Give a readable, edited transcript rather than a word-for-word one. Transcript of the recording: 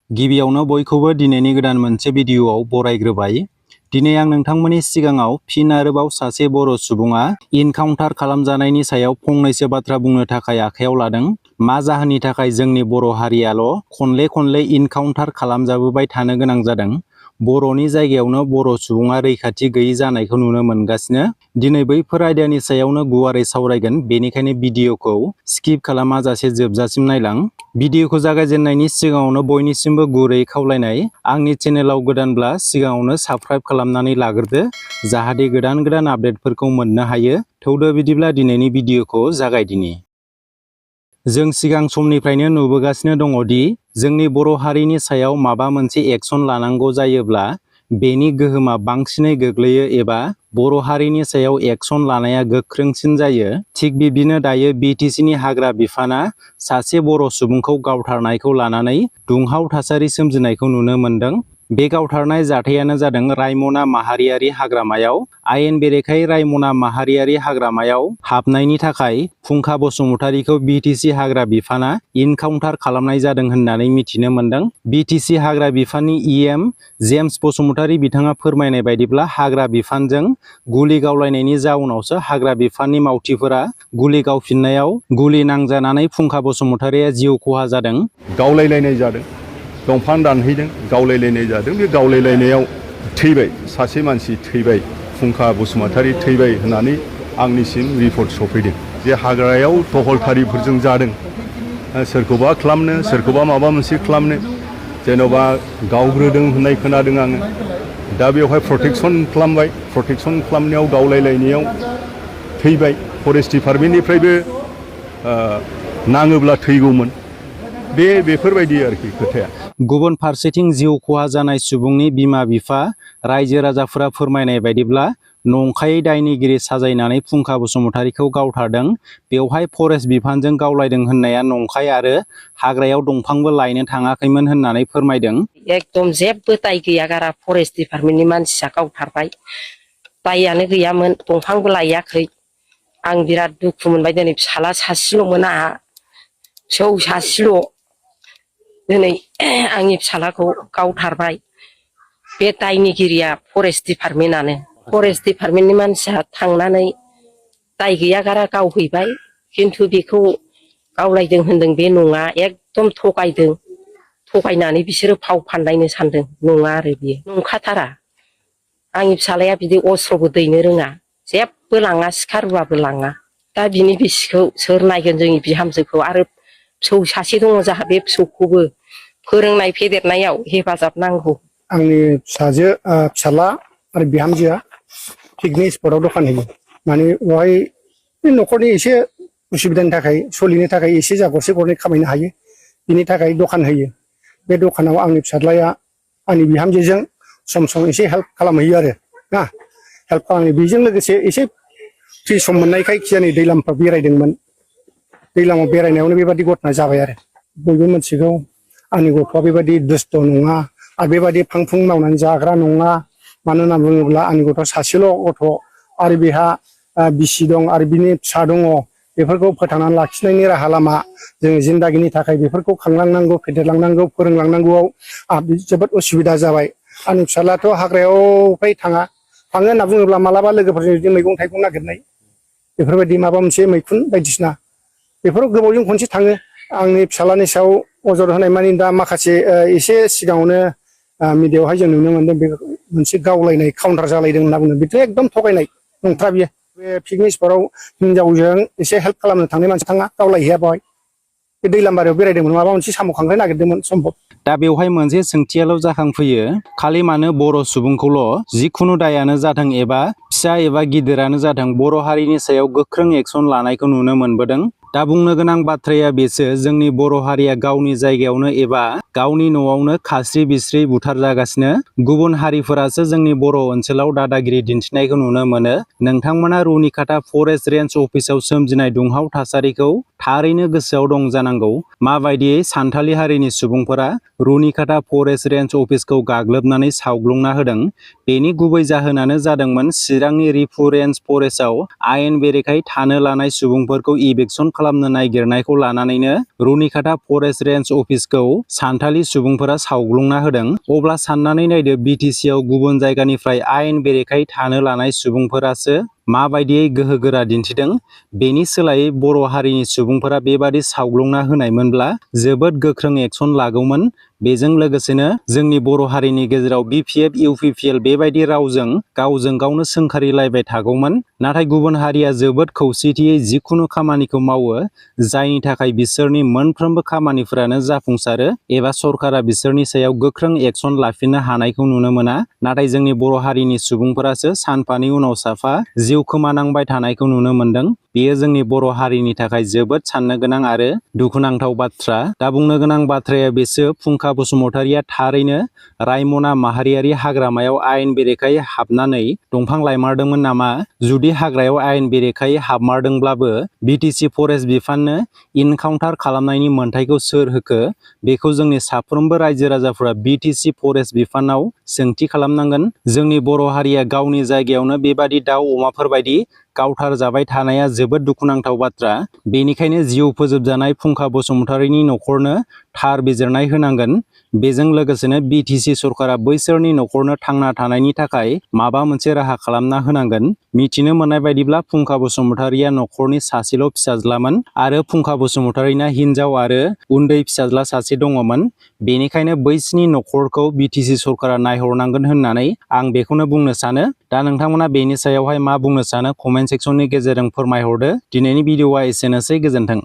गिबियावनो बयखौबो दिनैनि गोदान मोनसे भिडिअआव बरायग्रोबाय। दिनै आं नोंथांमोननि सिगाङाव फिन आरोबाव सासे बर' सुबुङा इनकाउन्टार खालामजानायनि सायाव फंनैसो बाथ्रा बुंनो थाखाय आखायाव लादों। मा जाहोननि थाखाय जोंनि बर' हारियाल' खनले इनकाउन्टार खालामजाबोबाय थानो गोनां जादों? बर'नि जायगायावनो बर' सुबुङा रैखाथि गैयै जानायखौ नुनो मोनगासिनो। दिनै बैफोर आयदानि सायावनो गुवारै सावरायगोन, बेनिखायनो भिडिअखौ स्किप खालामाजासे जोबजासिम नायलां। भिडिअखौ जागायजेननायनि सिगाङावनो बयनिसिमबो गुरै खावलायनाय, आंनि चेनेलाव गोदानब्ला सिगाङावनो साबस्क्राइब खालामनानै लाग्रोदो, जाहाथे गोदान आपडेटफोरखौ मोननो हायो। थौदो बिदिब्ला दिनैनि भिडिअखौ जागायदिनि। जों सिगां समनिफ्रायनो नुबोगासिनो दङ दि जोंनि बर' हारिनि सायाव माबा मोनसे एक्सन लानांगौ जायोब्ला बेनि गोहोमा बांसिनै गोग्लैयो एबा बर' हारिनि सायाव एक्सन लानाया गोख्रोंसिन जायो। थिग बिब्दिनो दायो बिटिसिनि हाग्रा बिफाना सासे बर' सुबुंखौ गावथारनायखौ लानानै दुंहाव थासारि सोमजिनायखौ नुनो मोन्दों। बे गावथारनाय जाथायानो जादों रायमना माहारियारि हाग्रामायाव। आयेन बेरेखायै रायमना माहारियारि हाग्रामायाव हाबनायनि थाखाय फुंखा बसुमतारीखौ बिटिसि हाग्रा बिफाना इनकाउन्टार खालामनाय जादों होननानै मिथिनो मोन्दों। बिटिसि हाग्रा बिफाननि EM जेम्स बसुमतारी बिथाङा फोरमायनाय बायदिब्ला हाग्रा बिफानजों गुलि गावलायनायनि जाउनावसो हाग्रा बिफाननि मावथिफोरा गुलि गावफिननायाव गुलि नांजानानै फुंखा बसुमतारीया जिउ खहा जादों। गावलायलायनाय जादों, दंफां दानहैदों, गावलायलायनाय जादों। बे गावलायलायनायाव थैबाय, सासे मानसि थैबाय, फुंखा बसुमतारी थैबाय होननानै आंनिसिम रिपर्ट सफैदों। जे हाग्रायाव टहलटारिफोरजों जादों, सोरखौबा खालामनो, सोरखौबा माबा मोनसे खालामनो, जेन'बा गावग्रोदों होननाय खोनादों आङो। दा बेवहाय प्रटेक्सन खालामबाय, प्रटेक्सन खालामनायाव गावलायलायनायाव थैबाय। फरेस्ट डिपार्टमेन्टनिफ्रायबो नाङोब्ला थैगौमोन। बेफोरबायदि आरोखि खोथाया। गुबुन फारसेथिं जिउ खहा जानाय सुबुंनि बिमा-बिफा, रायजो राजाफोरा फोरमायनाय बायदिब्ला नंखायै दायनिगिरि साजायनानै फुंखा बसुमतारीखौ गावथारदों। बेवहाय फरेस्ट बिफानजों गावलायदों होननाया नंखाय आरो हाग्रायाव दंफांबो लायनो थाङाखैमोन होननानै फोरमायदों। एकदम जेबो दाय गैया गारा फरेस्ट डिपार्टमेन्टनि मानसिया गावथारबाय। दायानो गैयामोन, दंफांबो लायाखै। आं बिराद दुखु मोनबाय। दिनै फिसाला सासेल'मोन आंहा, फिसौ सासेल'। दिनै आंनि फिसालाखौ गावथारबाय। बे दायनिगिरिया फरेस्ट डिपार्टमेन्टआनो। फरेस्ट डिपार्टमेन्टनि मानसिया थांनानै दाय गैया गारा गावहैबाय, खिन्थु बेखौ गावलायदों होनदों बे नङा, एकदम थगायदों। थगायनानै बिसोरो फाव फान्दायनो सानदों, नङा आरो बियो नंखाथारा। आंनि फिसालाया बिदि अस्त्रबो दैनो रोङा, जेबो लाङा, सिखा रुवाबो लाङा। दा बिनि बिसिखौ सोर नायगोन, जोंनि बिहामजोखौ? आरो फिसौ सासे दङ जोंहा, बे फिसौखौबो फोरोंनाय फेदेरनायाव हेफाजाब नांगौ। आंनि फिसाला आरो बिहामजोआ पिकनिक स्पटआव दखान होयो। माने बेवहाय न'खरनि एसे उसुबिदानि थाखाय, सोलिनो थाखाय एसे जा गरसे गरनै खामायनो हायो, बिनि थाखाय दखान होयो। बे दखानाव आंनि फिसाज्लाया आंनि बिहामजोजों सम सम एसे हेल्प खालामहैयो आरो ना। हेल्प खालामो। बेजों लोगोसे एसे फ्रि सम मोननायखाय खिजानि दैलामफ्राव बेरायदोंमोन। दैलामाव बेरायनायावनो बेबादि घटना जाबाय आरो। बयबो मिथिगौ आंनि गथ'आ बेबायदि दुस्थ' नङा आरो बेबायदि फां-फुं मावनानै जाग्रा नङा। मानो होनना बुङोब्ला आंनि गथ'आ सासेल' गथ' आरो बेहा बिसि दं आरो बिनि फिसा दङ। बेफोरखौ फोथांनानै लाखिनायनि राहा लामा जोङो जिन्दागिनि थाखाय बेफोरखौ खांलांनांगौ, फेदेरलांनांगौ, फोरोंलांनांगौआव आंहा जोबोद उसुबिदा जाबाय। आंनि फिसालायाथ' हाग्रायावहाय थाङा। थाङो होनना बुङोब्ला मालाबा लोगोफोरजों बिदि मैगं-थाइगं नागिरनाय, बेफोरबायदि माबा मोनसे मैखुन बायदिसिना, बेफोराव गोबावजों खनसे थाङो। आंनि फिसालानि सायाव अजद होनाय मानि दा माखासे एसे सिगाङावनो मिडियायावहाय जों नुनो मोनदों, बे मोनसे गावलायनाय काउन्टार जालायदों होनना बुङो। बेथ' एकदम थगायनाय, नंथारा बियो। बे पिकनिक स्पटआव हिनजावजों एसे हेल्प खालामनो थांनाय मानसि थाङा, गावलायहैया बेवहाय। बे दैलामबारियाव बेरायदोंमोन, माबा मोनसे साम' खांख्राय नागिरदोंमोन सम्भब। दा बेवहाय मोनसे सोंथियाल' जाखांफैयो, खालि मानो बर' सुबुंखौल' जिखुनु दायानो जाथों एबा फिसा एबा गिदिरानो जाथों बर' हारिनि सायाव गोख्रों एक्सन लानायखौ नुनो मोनबोदों? दा बुंनो गोनां बाथ्राया बेसो, जोंनि बर' हारिया गावनि जायगायावनो एबा गावनि न'आवनो खास्रि बिस्रि बुथार जागासिनो। गुबुन हारिफोरासो जोंनि बर' ओनसोलाव दादागिरि दिन्थिनायखौ नुनो मोनो। नोंथांमोना रुनिकाटा फरेस्ट रेन्ज अफिसाव सोमजिनाय दुंहाव थासारिखौ थारैनो गोसोआव दं जानांगौ। माबायदियै सान्थालि हारिनि सुबुंफोरा रुनिकाटा फरेस्ट रेन्ज अफिसखौ गाग्लोबनानै सावग्लुंना होदों। बेनि गुबै जाहोनानो जादोंमोन चिरांनि रिफु रेन्ज फरेस्टआव आयेन बेरेखायै थानो लानाय सुबुंफोरखौ इभिक्सन खालामनो नागिरनायखौ लानानैनो रुनिकाटा फरेस्ट रेन्ज अफिसखौ सान्थालि सुबुंफोरा सावग्लुंना होदों। अब्ला साननानै नायदो, बिटिसिआव गुबुन जायगानिफ्राय आयेन बेरेखायै थानो लानाय सुबुंफोरासो माबायदियै गोहोगोरा दिन्थिदों। बेनि सोलायै बर' हारिनि सुबुंफोरा बेबादि सावग्लुंना होनायमोनब्ला जोबोद गोख्रों एक्सन लागौमोन। बेजों लोगोसेनो जोंनि बर' हारिनि गेजेराव बिपिएफ इउपिपिएल बेबायदि रावजों गावजों गावनो सोंखारिलायबाय थागौमोन। नाथाय गुबुन हारिया जोबोद खौसेथियै जिखुनु खामानिखौ मावो, जायनि थाखाय बिसोरनि मोनफ्रोमबो खामानिफोरानो जाफुंसारो एबा सरकारा बिसोरनि सायाव गोख्रों एक्सन लाफिननो हानायखौ नुनो मोना। नाथाय जोंनि बर' हारिनि सुबुंफोरासो सानफानि उनाव साफा जिउ खोमानांबाय थानायखौ नुनो मोनदों। बेयो जोंनि बर' हारिनि थाखाय जोबोद साननो गोनां आरो दुखुनांथाव बाथ्रा। दा बुंनो गोनां बाथ्राया बेसो, फुंखा बसुमतारीया थारैनो रायमना माहारियारि हाग्रामायाव आयेन बेरेखायै हाबनानै दंफां लायमारदोंमोन नामा? जुदि हाग्रायाव आयेन बेरेखायै हाबमारदोंब्लाबो बिटिसि फरेस्ट बिफाननो इनकाउन्टार खालामनायनि मोन्थायखौ सोर होखो? बेखौ जोंनि साफ्रोमबो रायजो राजाफोरा बिटिसि फरेस्ट बिफानाव सोंथि खालामनांगोन। जोंनि बर' हारिया गावनि जायगायावनो बेबादि दाउ अमाफोरबायदि गावथार जाबाय थानाया जोबोद दुखुनांथाव बाथ्रा। बेनिखायनो जिउ फोजोबजानाय फुंखा बसुमतारीनि न'खरनो थार बिजिरनाय होनांगोन। बेजों लोगोसेनो बिटिसि सरकारा बैसोरनि न'खरनो थांना थानायनि थाखाय माबा मोनसे राहा खालामना होनांगोन। मिथिनो मोननाय बायदिब्ला फुंखा बसुमतारीया न'खरनि सासेल' फिसाज्लामोन आरो फुंखा बसुमतारीना हिनजाव आरो उन्दै फिसाज्ला सासे दङमोन। बेनिखायनो बैसिनि न'खरखौ बिटिसि सरकारा नायहरनांगोन होननानै आं बेखौनो बुंनो सानो। दा नोंथांमोना बेनि सायावहाय मा बुंनो सानो? कमेन्ट सेक्सननि गेजेरजों फोरमायहरदो। दिनैनि भिडिअआ एसेनोसै, गोजोन्थों।